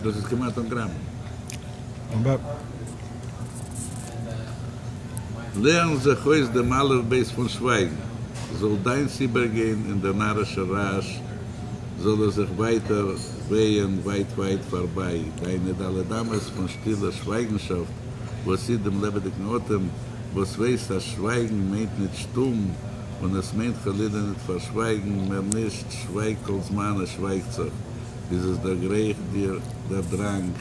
דאס איז כמעט אן גראמען. לערן זיך אויס דעם אלף בית פון שווייגן, זאל דיינס איבערגיין אין דער נארישער רעש, זאל ער זיך ווייטער וועהן ווייט ווייט פארביי דיינע ד' אמות פון שטילער שווייגנשאפט וואס היט דעם לעבעדיגן אטעם, וואס ווייסט אז שווייגן מיינט ניט שטום און עס מיינט חלילה ניט פארשווייגן, מער נישט, שווייג כל זמן עס שווייגט זיך, ביז עס דערגרייכט דיר דער דראנג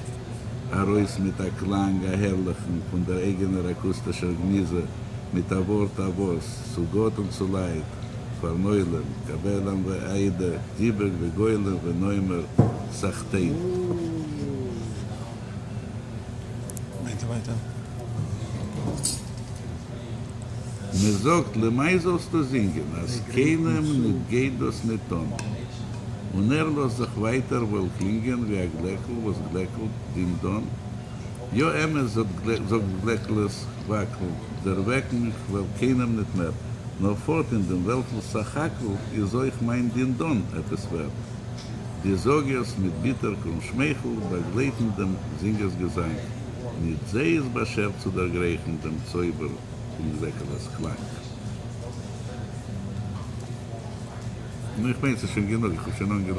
ארויס מיט א קלאנג א הערליכן פון דער אייגענער אקוסטישער גניזה, מיט א ווארט א וואס, צו גאט און צו לייט, פארן עולם, קבל עם ועדה, דיבוק וגולם ונאמר סחטיין. ווייטער ווייטער. מען זאגט למאי זאלסטו זינגען אז קיינעם ניט גייט דאס ניט אן, און ער לאזט זיך ווייטער וואויל קלינגען ווי א גלעקל וואס גלעקלט דין דאן, יא אמת זאגט גלעקל עס וואקלט, דערוועקן כ'וועל קיינעם ניט מער, נאר פארט אין דעם וועלטל סך הכל איז אויך מיין דין דאן עפעס ווערט. די זאגערס מיט ביטער קרום שמייכל באגלייטן דעם זינגערס געזאנג, ניט זיי איז באשערט צו דערגרייכן דעם צויבער פון גלעקעלעס קלאנג. נו איך מיין ס'איז שוין גענוג, איך האב שוין אנגעליינט.